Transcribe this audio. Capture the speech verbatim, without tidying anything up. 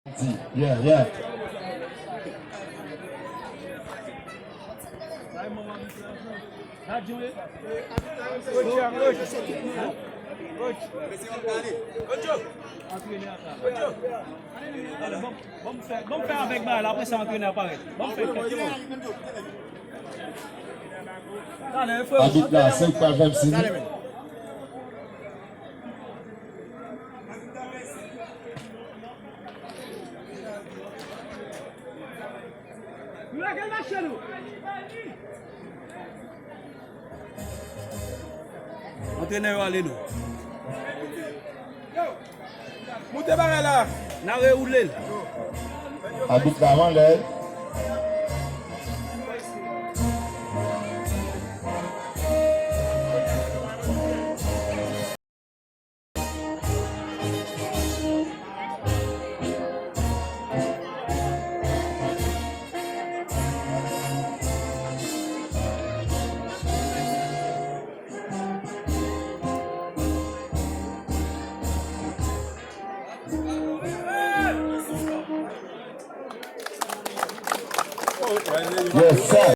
Yeah, yeah. Antrenè a ta. Bon, bon, fè, bon, fè avèk bagay la, apre sa antrenè a parèt. Bon, fè kèk bon. Talè, frè. Abit la, senk pa fè m siy. Antrenè yo ale non. Moute bagay la. N a rewoule l. Abit la anlè. Yes, sir.